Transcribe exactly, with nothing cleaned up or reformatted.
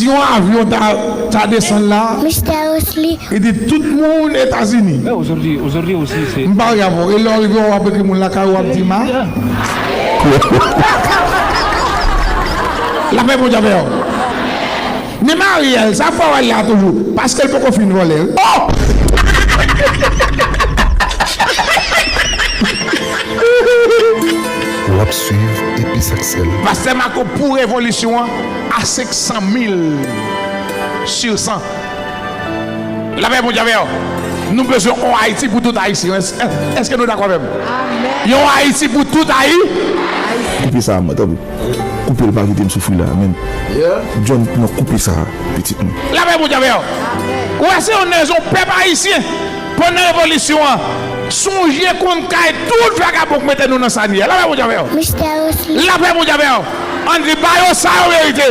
Si yon avyon ta, ta desann la, Mister Wesley, li di tout moun Etazini. Eh, aujourd'hui, aujourd'hui aussi, c'est... M pare avè w. E lè w rive, w ap ekri moun lakay ou, w ap di ma. Lapè Bondye avè w. Men Mariel, sa fè w al la toujou. Paske l poko fin vòlè. Oh! W ap swiv Epis ak Sèl. Pastè Marco pou revolisyon an a senk san mil sou san. Lapè Bondye avè w. Nou bezwen yon Ayiti pou tout Ayisyen. Èske, èske nou dakò avè m? Yon Ayiti pou tout Ayi. Koupe sa, mwen, tanpri. Koupe l, pa kite m soufri la, men. John, nan koupe sa, pitit mwen. Lapè Bondye avè w. Ou wè, se yon rezon pèp ayisyen. Pandan revolisyon an, sonje konn kay tout vagabon k mete nou nan sa n ye a. Lapè Bondye avè w. Mister Wesley. Lapè Bondye avè w. Ann di ba yo sa yo merite.